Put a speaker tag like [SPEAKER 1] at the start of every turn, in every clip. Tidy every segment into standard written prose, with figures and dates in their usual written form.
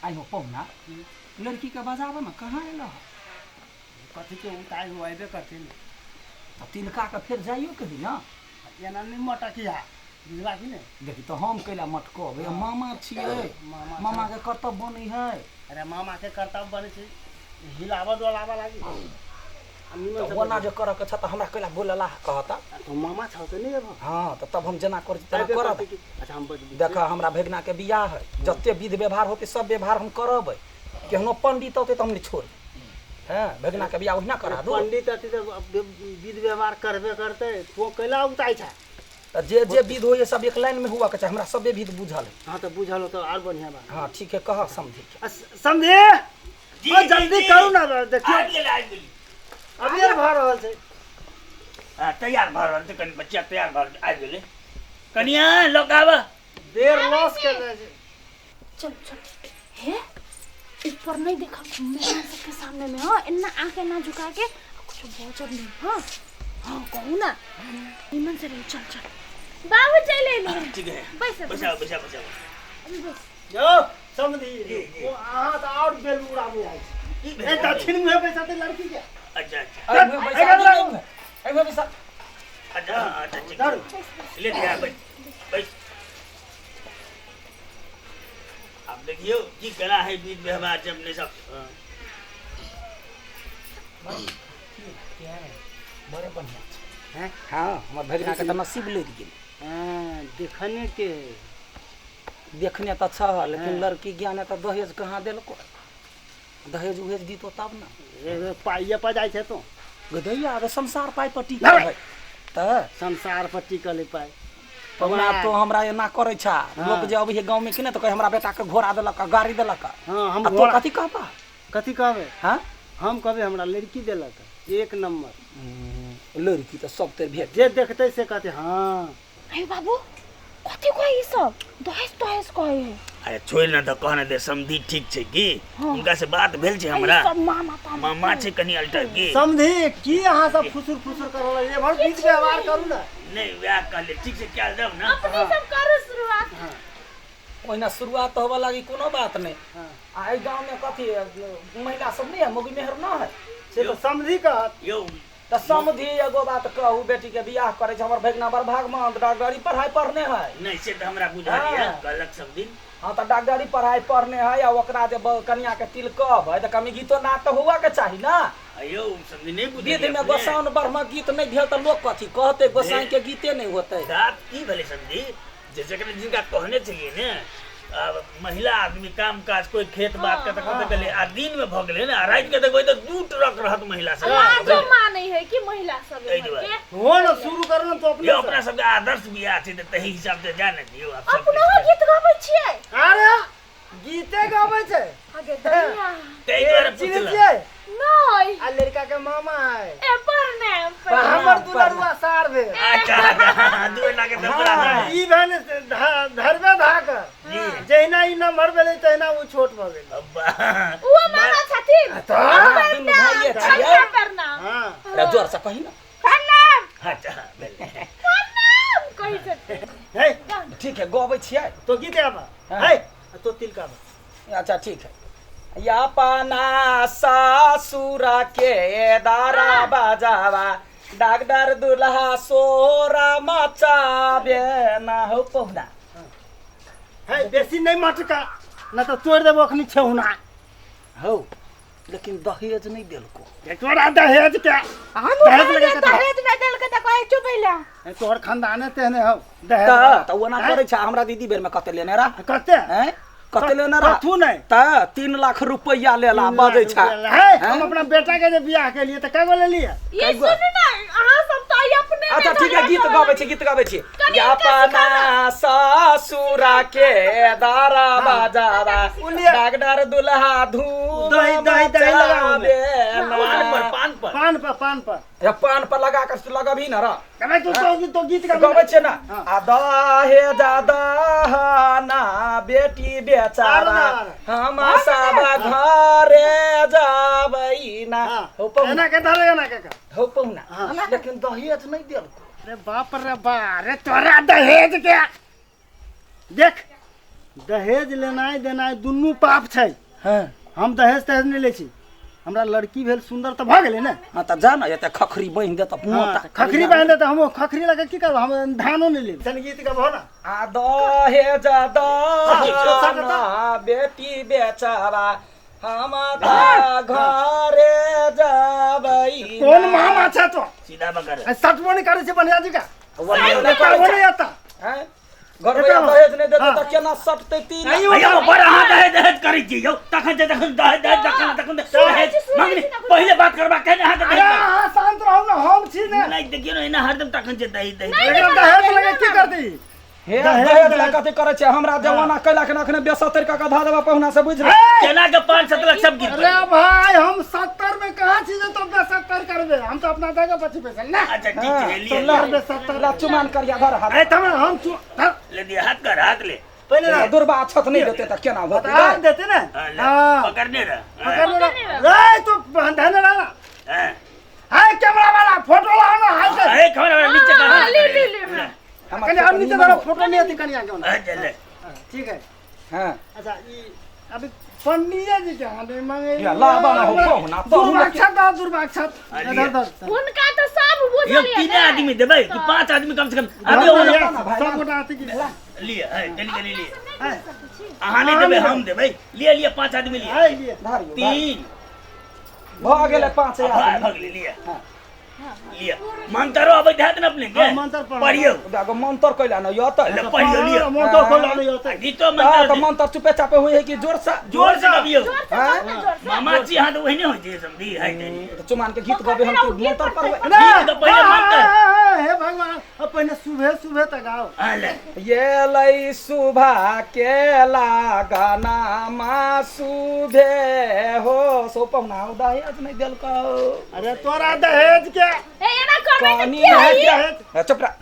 [SPEAKER 1] आइ हो पहुना, लड़की के बजाबे में कहाँ एल?
[SPEAKER 2] कथी के उतार हो, अयबे करथिन।
[SPEAKER 1] तऽ तिनका के फेर जाइयो के ही ना।
[SPEAKER 2] एना नहि मटकिया, बुझला कि नहि?
[SPEAKER 1] देखी तऽ हम कैला मटकब, मामा छियै।
[SPEAKER 2] मामा।
[SPEAKER 1] मामा के कर्तव्य बनै है।
[SPEAKER 2] अरे, मामा के कर्तव्य बनै छै हिलाबऽ डोलाबऽ लागी आ निमन
[SPEAKER 1] तऽ
[SPEAKER 2] से।
[SPEAKER 1] ओना जे करऽ के छ तऽ हमरा कैला बोलला कहता?
[SPEAKER 2] तो मामा छौ तऽ नहि एबऽ?
[SPEAKER 1] हाँ, तऽ तब हम जेना करै छी तेना
[SPEAKER 2] अयबे
[SPEAKER 1] करब।
[SPEAKER 2] करतै कि? अच्छा, हम बजबै।
[SPEAKER 1] देख, हमरा भगिना के बियाह है, जते विध व्यवहार होतै सब व्यवहार हम करबै। केहनो पंडित औतै तऽ हम नहि छोड़बै। हँ, भगिना के बियाह ओहिना करा दू।
[SPEAKER 2] पंडित अथी तऽ विध व्यवहार करबे करतै, तो कैला उताइ छै?
[SPEAKER 1] तऽ जे जे विध होइए सब एक लाइन में हुआ के चाही। हमरा सबे विध बुझल है।
[SPEAKER 2] हाँ, तऽ बुझल हो तऽ आर बढ़िआँ बात।
[SPEAKER 1] हाँ, ठीक है, कह समझी के।
[SPEAKER 2] आ, समझे।
[SPEAKER 3] जी,
[SPEAKER 2] आ,
[SPEAKER 3] जी,
[SPEAKER 2] जल्दी
[SPEAKER 3] जी।
[SPEAKER 2] करू ना, देखियौ।
[SPEAKER 3] आबि गेल, आबि गेल।
[SPEAKER 2] अबेर भऽ रहल छै।
[SPEAKER 3] हाँ, तैयार भऽ रहल छै कनि बच्चा, तैयार भऽ रहल छै, आबि गेलै। कनिया, लऽ कऽ आबऽ।
[SPEAKER 2] देर लॉस के जाइ छै।
[SPEAKER 4] चल चल, हे ऊपर नहीं देखा मेहमान सबके सामने में। हाँ, इतना आंख ना झुका के कुछ बोझब नहीं। हाँ हाँ, कहू ना, निमन से रही। चल चल बाबू, चले ले।
[SPEAKER 3] ठीक है।
[SPEAKER 4] बैस।
[SPEAKER 3] बैसाउ, बैसाउ, बैसाउ।
[SPEAKER 4] अभी बैस।
[SPEAKER 2] यौ समधी।
[SPEAKER 3] जी, जी।
[SPEAKER 2] ओ अहाँ तऽ आओर बेलूरा बुझाइ छै।
[SPEAKER 3] की
[SPEAKER 2] ए
[SPEAKER 3] भेल?
[SPEAKER 2] दक्षिण मुँहे बैसा लड़की के।
[SPEAKER 3] अच्छा अच्छा।
[SPEAKER 1] एहिमे बैसा दियौ, एहिमे एहिमे बैसा।
[SPEAKER 3] अच्छा, हाँ, अच्छा, ठीक।
[SPEAKER 2] धरू।
[SPEAKER 3] ले लिया, बैस बैस। आब देखियौ की केना है विध व्यवहार जब नहि सब।
[SPEAKER 1] बड़े बढ़िया छै।
[SPEAKER 2] हैं?
[SPEAKER 1] हाँ, हमर भगिना के तऽ नसीब लड़ि गेल।
[SPEAKER 2] हाँ, देखने के।
[SPEAKER 1] देखने तऽ छह, लेकिन
[SPEAKER 2] हाँ।
[SPEAKER 1] लड़की ज्ञान है तऽ दहेज कहाँ देलको? दहेज उहेज दीतो तब ने।
[SPEAKER 2] ए, पाइए पर जाइ छै तो।
[SPEAKER 1] गदैया, अरे संसार पाइ पर टिकल है तऽ।
[SPEAKER 2] संसार पर टिकल है पाइ।
[SPEAKER 1] पहुना, तो हमरा एना करै छा।
[SPEAKER 2] हाँ।
[SPEAKER 1] लोक जे अबै है गाँव में कि नहि तऽ कहै हमरा बेटा के घोड़ा देलक, गाड़ी देलक।
[SPEAKER 2] हाँ, हम
[SPEAKER 1] आ तो
[SPEAKER 2] घोड़ा
[SPEAKER 1] कथी कहबा?
[SPEAKER 2] कथी कहबै?
[SPEAKER 1] हाँ।
[SPEAKER 2] हम कहबै हमरा लड़की देलक एक नंबर।
[SPEAKER 1] लड़की तऽ सब ते भेट।
[SPEAKER 2] जे देखतै से कहतै हाँ।
[SPEAKER 4] अरे बाबू, कथी कहे ई सब दहेज दहेज कहे है?
[SPEAKER 3] अरे छोड़ि ने तऽ कहने दे, समधी ठीक छै की?
[SPEAKER 4] हाँ।
[SPEAKER 3] हुनका से बात भेल छै
[SPEAKER 4] ई
[SPEAKER 3] हमरा।
[SPEAKER 4] सब मामा तामा।
[SPEAKER 3] मामा छै कनि अल्टर की।
[SPEAKER 2] समधी, की अहाँ सब फुसुर फुसुर कर रहल छी? एम्हर विध व्यवहार करू ने।
[SPEAKER 3] नहि, वएह कहलियै, ठीक से कयल जाउ ने।
[SPEAKER 4] अपने सब करू शुरुआत।
[SPEAKER 1] ओहिना शुरुआत होबऽ लागी, कोनो बात नहि।
[SPEAKER 2] हाँ।
[SPEAKER 1] आ एहि गाँव में कथी महिला सब नहि है, मौगी मेहर न है?
[SPEAKER 2] से तऽ समधी कहत।
[SPEAKER 3] यौ।
[SPEAKER 1] तऽ समधी, एगो बात कहू, बेटी के बियाह करै छै, हमर भगिना बड़ भागमंत, डॉक्टरी पढ़ाई पढ़ने है।
[SPEAKER 3] नहि, से तऽ हमरा बुझल यऽ।
[SPEAKER 1] हाँ।
[SPEAKER 3] कहलक सब दिन।
[SPEAKER 1] हाँ, तऽ डॉक्टरी पढ़ाई पढ़ने है आ ओकरा जे कनिया के तिल कहबै तऽ कमी गीतो नाच तऽ हुआ के चाही ना।
[SPEAKER 3] आ यौ समधी, नहि बुझलियै
[SPEAKER 1] विध में
[SPEAKER 3] अपने?
[SPEAKER 1] गोसाउन ब्रह्म गीत नहि भेल तऽ लोक कथी कहतै? गोसाई के गीते नहि होतै।
[SPEAKER 3] बात की भेलै समधी, जे जकरा जिनका कहने छलियै ने, आब महिला आदमी काम काज कोई खेत बात के तऽ कतऽ गेलै आ दिन में भऽ गेलै ने, आ राति के देखबै तऽ दू ट्रक रहत महिला सब।
[SPEAKER 4] लाजो मानै है कि महिला सब
[SPEAKER 3] एहि
[SPEAKER 4] एम्हर
[SPEAKER 3] दुआरे।
[SPEAKER 4] के?
[SPEAKER 2] हो ने, शुरू करू ने तो अपने
[SPEAKER 3] यौ
[SPEAKER 2] से।
[SPEAKER 3] अपना सबके आदर्श बियाह छै तऽ तही हिसाब से जा ने दियौ आब सब।
[SPEAKER 4] अपनो गीत गबै छियै?
[SPEAKER 2] अरे, गीते गाबै छै।
[SPEAKER 4] आगे दनिया।
[SPEAKER 3] ताहि दुआरे
[SPEAKER 2] चिन्है
[SPEAKER 3] पुछलहुँ।
[SPEAKER 2] छियै?
[SPEAKER 4] नहीं।
[SPEAKER 2] आ लड़का के मामा है।
[SPEAKER 4] ए प्रणाम, प्रणाम।
[SPEAKER 2] हमर दुलरुआ सार भेल।
[SPEAKER 3] अच्छा अच्छा, दू एना के तऽ बड़ा
[SPEAKER 1] हाँ।
[SPEAKER 2] ई भेल धरबे धाकर।
[SPEAKER 3] जी।
[SPEAKER 2] जहिना ई नम्बर भेलै तहिना ओ छोट भऽ गेलै।
[SPEAKER 3] अब्बा।
[SPEAKER 4] ओ मामा छथिन।
[SPEAKER 2] तऽ
[SPEAKER 1] दुनू भाइये छियै।
[SPEAKER 4] प्रणाम, प्रणाम।
[SPEAKER 2] हाँ।
[SPEAKER 1] अरे, जोर से कही ना।
[SPEAKER 4] प्रणाम।
[SPEAKER 3] अच्छा, भेलै।
[SPEAKER 4] प्रणाम कहै छथिन।
[SPEAKER 2] हे।
[SPEAKER 1] ठीक है, गबै छियै।
[SPEAKER 2] तो गीत गाबा।
[SPEAKER 1] हाँ।
[SPEAKER 2] हे, तो तिल गाबा।
[SPEAKER 1] अच्छा, ठीक है। अपना सासुरा के दारा बजावा, डॉक्टर दुल्हा सोरा मचाबे ना हो पहुना।
[SPEAKER 2] हे, बेसी नहीं मटका न तऽ तोड़ि देबो अखनी छेहुना।
[SPEAKER 1] हो, लेकिन दहेज नहीं देलको।
[SPEAKER 2] हे, तोरा दहेज के
[SPEAKER 4] हम
[SPEAKER 2] दहेज लगे के
[SPEAKER 4] दहेज नहि देलकै तऽ कहै चुप
[SPEAKER 2] हे, तोहर खानदाने तेहने हौ दहेज।
[SPEAKER 1] तऽ तऽ ओना करै छै। हमरा दीदी बेर में कते लेने रह?
[SPEAKER 2] कते?
[SPEAKER 1] हैं, कते लेने रह?
[SPEAKER 2] कथू नहि।
[SPEAKER 1] तऽ 3 लाख रुपैआ लेला बजै छै।
[SPEAKER 2] हे, हम अपना बेटा के जे बियाह केलिए तऽ कए गो लेलिए?
[SPEAKER 4] ये सुनू ने, अहाँ सब तऽ आइ अपने में
[SPEAKER 1] अच्छा, ठीक है,
[SPEAKER 4] झगड़ा
[SPEAKER 1] गीत
[SPEAKER 4] करऽ
[SPEAKER 1] गाबै छी, गीत गाबै छी।
[SPEAKER 4] कनि हिनका
[SPEAKER 1] अपना ससुरा के दारा बजावा, डॉक्टर दुल्हा धूम
[SPEAKER 2] दही- दही- दही लगाओ ओमे।
[SPEAKER 1] मचाबे
[SPEAKER 3] पान पर
[SPEAKER 1] ना।
[SPEAKER 3] पान पर।
[SPEAKER 2] पान पर, पान पर।
[SPEAKER 1] या पान पर लगा कर लगबही न र।
[SPEAKER 2] अबे तू तो गीत गाबी।
[SPEAKER 1] गबै छै ना।
[SPEAKER 2] हाँ।
[SPEAKER 1] आ दहेज दहना बेटी बेचारा,
[SPEAKER 2] आर
[SPEAKER 1] हम सब घरे जाबै ना।
[SPEAKER 2] हाँ।
[SPEAKER 1] हो पहुना।
[SPEAKER 2] एना के धरे, एना के कर।
[SPEAKER 1] हो पहुना।
[SPEAKER 2] हाँ।
[SPEAKER 1] लेकिन दहेज नहीं देलको।
[SPEAKER 2] अरे बाप रे बा, अरे तोरा दहेज के देख। दहेज लेनाइ देनाइ दुनू पाप छै।
[SPEAKER 1] हँ।
[SPEAKER 2] हम दहेज तहेज नहि लै छी, हमरा लड़की भेल सुन्दर तऽ भऽ गेलै ने।
[SPEAKER 1] हँ तऽ जा ने, एते खखरी बान्हि दे तऽ
[SPEAKER 2] हँ, तऽ खखरी बान्हि दे तऽ हम खखरी लऽ कऽ की करब, हम धानो नहि लेब। तनि गीत गबहो ने।
[SPEAKER 1] आ दहेज दहना बेटी बेचारा हम तऽ घरे जबै।
[SPEAKER 2] कोन मामा छै तो?
[SPEAKER 3] सीधा बकर
[SPEAKER 2] आ सटबो नहि करै छै बढ़िया जी का।
[SPEAKER 1] नहि
[SPEAKER 2] करबो नहि एतऽ।
[SPEAKER 1] हैं? घर भैया दहेज नहि देतै तऽ केना सटतै तीन?
[SPEAKER 2] नहीं,
[SPEAKER 3] भैया बड़ अहाँ दहेज दहेज करै छी यौ, तखन जे तखन दहेज दहेज तखन तखन दहेज मंगनी पहिले बात करबा के अहाँ
[SPEAKER 2] अरे अहाँ शांत रहू ने, हम छी ने।
[SPEAKER 3] नहि देखियौ ने, एना हरदम तखन जे दहेज दहेज।
[SPEAKER 2] एकरा दहेज लगे की करतै?
[SPEAKER 1] हे दहेज लए कथी करै छै? हमरा जमाना कैला के अखने बेसत्तरि कऽ धऽ देबा पहुना से, बुझल
[SPEAKER 3] केना के 5-7 लाख सब गिर।
[SPEAKER 2] अरे भाई हम 70 में कहाँ छी जे तो 70 करबे, हम तो अपना जगह पर छी पैसा ना।
[SPEAKER 3] अच्छा ठीक छै, लिए
[SPEAKER 2] ले
[SPEAKER 1] ला चुमान करिया धर हाथ।
[SPEAKER 2] अरे तब हम चु
[SPEAKER 3] ले दिया हाथ कर, हाथ ले
[SPEAKER 2] पहले ना
[SPEAKER 1] दुर्बा अक्षत नहीं देते त केना होतै?
[SPEAKER 2] बता देते ना। हां
[SPEAKER 3] पकड़ने रह,
[SPEAKER 2] पकड़ने रह रे तू, बंधने रह ना।
[SPEAKER 3] हां
[SPEAKER 2] हाय कैमरा वाला फोटो लाओ ना, हाय से
[SPEAKER 3] अरे कैमरा वाला नीचे कर,
[SPEAKER 4] ले ले ले
[SPEAKER 2] कनी और नीचे धरो, फोटो नहीं आती कनी आगे।
[SPEAKER 3] हां ले
[SPEAKER 2] ठीक है।
[SPEAKER 1] हां
[SPEAKER 2] अच्छा ई अभी पंडिया जी के हाथ में मांगे
[SPEAKER 1] या लाबा ना हो पहुना
[SPEAKER 2] दुर्भाक्षत दा दुर्भाक्षत इधर धर
[SPEAKER 4] उनका तो सब बुझल
[SPEAKER 3] है। 3 आदमी देबै कि 5 आदमी कम से कम? अभी
[SPEAKER 2] सब गोटा आती की
[SPEAKER 3] लिए है, जल्दी जल्दी लिए। अहाँ नहीं देबै हम देबै, लिए लिए 5 आदमी लिए। 3
[SPEAKER 1] भ गेलै 5 आदमी
[SPEAKER 3] भ गेलै। लिए लिए मंत्रो अबै हैत ने अपने के?
[SPEAKER 2] मंत्र
[SPEAKER 3] पढ़ियौ।
[SPEAKER 1] देखो मंत्र कैला न यो त
[SPEAKER 3] पढ़ियौ लिए
[SPEAKER 2] मंत्र कैला न यो त
[SPEAKER 3] गीतो मंत्र
[SPEAKER 1] त मंत्र चुपे चापे होय है कि जोर से?
[SPEAKER 3] जोर से गबियौ। मामा जी हां त ओहने होय छै समझी है
[SPEAKER 1] त चुमान के गीत गबे हम के मंत्र पढ़बै
[SPEAKER 2] ना
[SPEAKER 3] त पहिले मंत्र।
[SPEAKER 2] हे भगवान अब पहिले सुबह सुबह त गाओ।
[SPEAKER 3] ले
[SPEAKER 1] ये लई सुबह के लागना मा सुबह हो सो पहुना दहेज नहीं देलकौ।
[SPEAKER 2] अरे तोरा दहेज के
[SPEAKER 4] ए एना करबै त की
[SPEAKER 1] होई? चुप रह।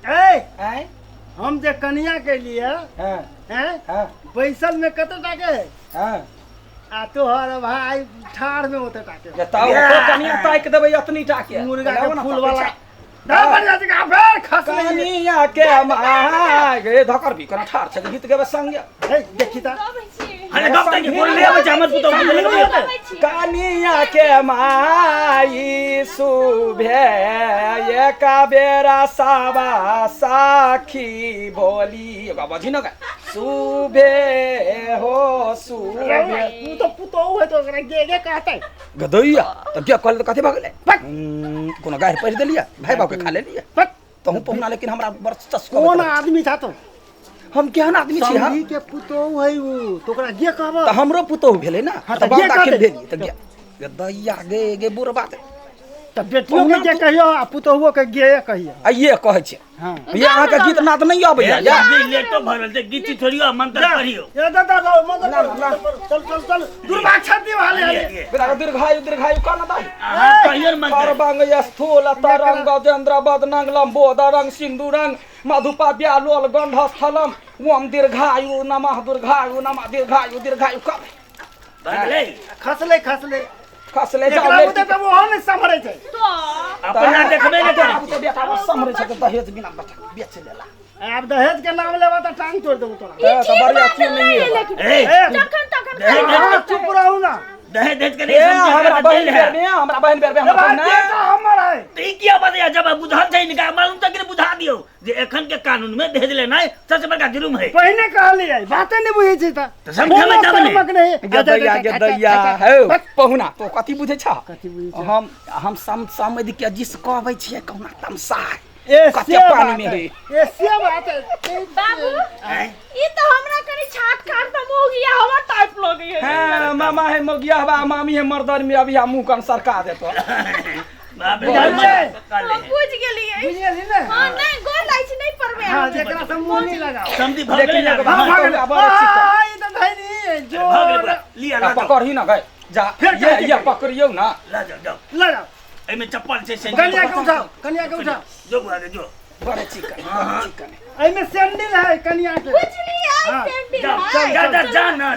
[SPEAKER 2] ए
[SPEAKER 1] आय
[SPEAKER 2] हम जे कनिया के लिए
[SPEAKER 1] हां
[SPEAKER 2] हैं बैसल में कते टाके है?
[SPEAKER 1] हां
[SPEAKER 2] आ तोहर भाई ठाड़ में ओते टाके।
[SPEAKER 1] जे ताऊ तो कनिया ताक देबै अतनी टाके
[SPEAKER 2] मुर्गा के फूल वाला दा बढ़िया जी का फेर खस नहीं
[SPEAKER 1] कनिया के माय गे धकर भी कोना ठाड़ छै गीत गेबै संगे।
[SPEAKER 2] ए देखी ता
[SPEAKER 3] अरे गप त बोल ले बच्चा हमर पुतौ बोल।
[SPEAKER 1] कनिया के माई सुभे एका बेरा साबा साखी बोली बझी न सुभे हो सुभे।
[SPEAKER 2] तू तो पुतौ है तो ओकरा गे गे कहतै
[SPEAKER 1] गदैया त के कहल त कथि भऽ गेलै? कोनो गारि पढ़ि देलियै भाई बाप के खा लेलियै तहु पहुना, लेकिन हमरा बड़ चस्का।
[SPEAKER 2] कोन आदमी था तो?
[SPEAKER 1] हम केहन आदमी छी?
[SPEAKER 2] हम के पुतौ है उ तो ओकरा गे कहब
[SPEAKER 1] त हमरो पुतौ भेलै ना। त बाप दाखिल भेलियै त गे गदैया गे गे बुढ़बा
[SPEAKER 2] त बेटियो के गे कहियो आ पुतौओ के गे कहियो।
[SPEAKER 1] आ ये कहै छै
[SPEAKER 2] हां
[SPEAKER 1] ये अहाँ के गीत नाद नहीं अबैया।
[SPEAKER 3] या लेटो भरल छै गीत छोड़ियो मंत्र पढ़ियो।
[SPEAKER 2] ए दादा मंत्र चल चल चल दुर्भाक्षत दी वाले
[SPEAKER 1] बेटा दीर्घायु दीर्घायु कोना दाई
[SPEAKER 3] अहाँ कहियो मंत्र।
[SPEAKER 1] सर्वांग स्थूल तरंग गजेंद्र बदनंग लंबोदरंग सिंदूरंग मधुपा व्यालोल गंधस्थलम ओम दीर्घायु नमः दीर्घायु नमः दीर्घायु दीर्घायु कब
[SPEAKER 3] भगलै?
[SPEAKER 2] खसलै खसलै
[SPEAKER 1] खसलै
[SPEAKER 2] जाओ लड़की के वो नहीं संभरै छै
[SPEAKER 4] तो
[SPEAKER 3] अपना देखबे नै करै
[SPEAKER 1] छै बेटा वो संभरै छै दहेज बिना बेटा बेच लेला।
[SPEAKER 2] आब दहेज के नाम लेबा त टांग तोड़ देबो तोरा।
[SPEAKER 1] त बढ़िया चीज नहीं है
[SPEAKER 3] ए
[SPEAKER 4] तखन तखन
[SPEAKER 2] चुप रहू ना।
[SPEAKER 3] दहेज दहेज के नहीं
[SPEAKER 1] हमरा बहन बेर में हमरा बहन बेर में हमरा
[SPEAKER 2] बेटा हमर है
[SPEAKER 3] त ई किया बतैया? जब बुझल छै इनका मालूम त कि बुझा दियौ जे एखन के कानून में दहेज लेनाइ सबसे बड़का जुर्म है।
[SPEAKER 2] पहिने कहलियै बाते नहीं बुझै छै त
[SPEAKER 3] समझबै तब ने।
[SPEAKER 1] गदैया गदैया हौ पहुना तो कथि बुझै छ?
[SPEAKER 2] कथि बुझै छ?
[SPEAKER 1] हम सम समझ के जिस कहबै छियै कहुना तमसा
[SPEAKER 2] ए
[SPEAKER 1] कते पानी में है
[SPEAKER 2] ए से बात है
[SPEAKER 4] बाबू। ई त हमरा कनी छाट खाट त मोगिया हमर टाइप लगै है।
[SPEAKER 1] हां मामा है मोगिया बा मामी है मर्दन में अभी हम मुंह कन सरका देतो।
[SPEAKER 3] बाप रे
[SPEAKER 4] हम बुझ गेलियै।
[SPEAKER 2] बुझ गेली ने?
[SPEAKER 4] हां नहीं गोर लागै छी नहीं परबे।
[SPEAKER 2] हां जेकरा से मुंह नहीं लगाओ
[SPEAKER 3] समझी भग गेलै ना।
[SPEAKER 1] बड़ चिकन
[SPEAKER 2] ई त धैनी जो
[SPEAKER 3] लिया ला
[SPEAKER 1] पकड़ही ना गए जा
[SPEAKER 2] फिर
[SPEAKER 1] ये पकड़ियौ ना।
[SPEAKER 3] ला जाओ जाओ
[SPEAKER 2] ला जाओ
[SPEAKER 3] एमे चप्पल छै सैंडल।
[SPEAKER 2] कनिया के उठाओ कनिया के उठाओ
[SPEAKER 3] जो बुआ के जो
[SPEAKER 1] बड़े चिकन बड़े चिकन
[SPEAKER 2] एमे सैंडल है कनिया के
[SPEAKER 4] बुझलियै सैंडल
[SPEAKER 3] जा जा जा जा ना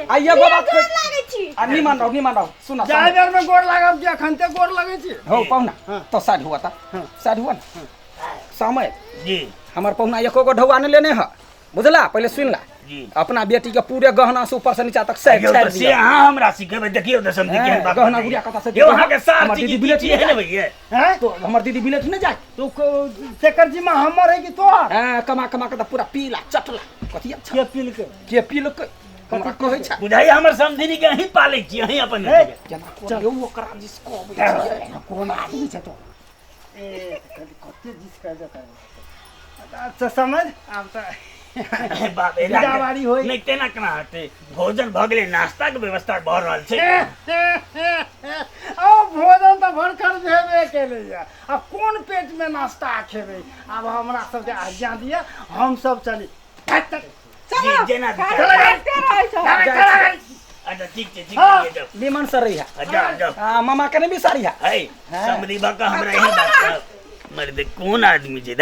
[SPEAKER 1] आ ये बात
[SPEAKER 4] गोर लागै छी।
[SPEAKER 1] आ निमन रहो निमन रहो सुन
[SPEAKER 2] जाय बेर में गोर लागब जे अखन ते गोर लगै छी।
[SPEAKER 1] हो पहुना तो साइड हुआ ता साइड हुआ ना समय
[SPEAKER 3] जी।
[SPEAKER 1] हमर पहुना एको गो ढौआ ने लेने ह बुझला? पहिले सुन ला
[SPEAKER 3] जी।
[SPEAKER 1] अपना बेटी के पूरे गहना से ऊपर से नीचा तक सैक
[SPEAKER 3] यौ
[SPEAKER 1] छाड़ि
[SPEAKER 3] तऽ से
[SPEAKER 1] दिअ।
[SPEAKER 3] अहाँ हमरा सिखेबै देखियौ तऽ समझी केहन
[SPEAKER 1] हैं,
[SPEAKER 3] बात
[SPEAKER 1] गहना
[SPEAKER 3] बजैए।
[SPEAKER 1] गुड़िया कतऽ से
[SPEAKER 3] यौ अहाँके सार
[SPEAKER 1] हमर
[SPEAKER 3] छी
[SPEAKER 1] दीदी
[SPEAKER 3] की
[SPEAKER 1] बिलेट
[SPEAKER 3] छी है ने भैया
[SPEAKER 2] हैं
[SPEAKER 1] तो हमर दीदी बिलेट नहि जाय
[SPEAKER 2] तू तेकर जिम्मा हमर है कि तोहर
[SPEAKER 1] हैं, कमा कमा के तऽ पूरा पीला चटला कथी अच्छा
[SPEAKER 2] के पील के
[SPEAKER 1] के पीलकै हमरा कहै छै
[SPEAKER 3] बुझाइए हमर समधिनी के अहीं पालै छी अहीं अपन
[SPEAKER 2] हे,
[SPEAKER 1] केना कोन यौ ओकरा दिस कहबै छियै।
[SPEAKER 2] कोन आदमी छै तो ए कते जिस कर देता अच्छा समझ आब तऽ
[SPEAKER 3] बाप एना
[SPEAKER 2] विदाबारी होई।
[SPEAKER 3] नहि तेना केना हेतै भोजन भऽ गेलै नाश्ता के व्यवस्था भऽ रहल छै
[SPEAKER 2] ओ भोजन तऽ भरखर भेबे केलैया आ कोन पेट में नाश्ता खेबै आब हमरा सबके आज्ञा दिअ हम सब चली
[SPEAKER 3] जी, जेना
[SPEAKER 5] खाना खाइते रहै छौ।
[SPEAKER 3] अच्छा ठीक छै ठीक
[SPEAKER 2] हाँ।
[SPEAKER 3] छै जाउ
[SPEAKER 1] निमन से रही है
[SPEAKER 3] जाउ जाउ
[SPEAKER 1] आ, मामा के नहीं बिसारी है
[SPEAKER 3] है समधी बका हमरा यही बात कहब। मर्द कोन आदमी छै।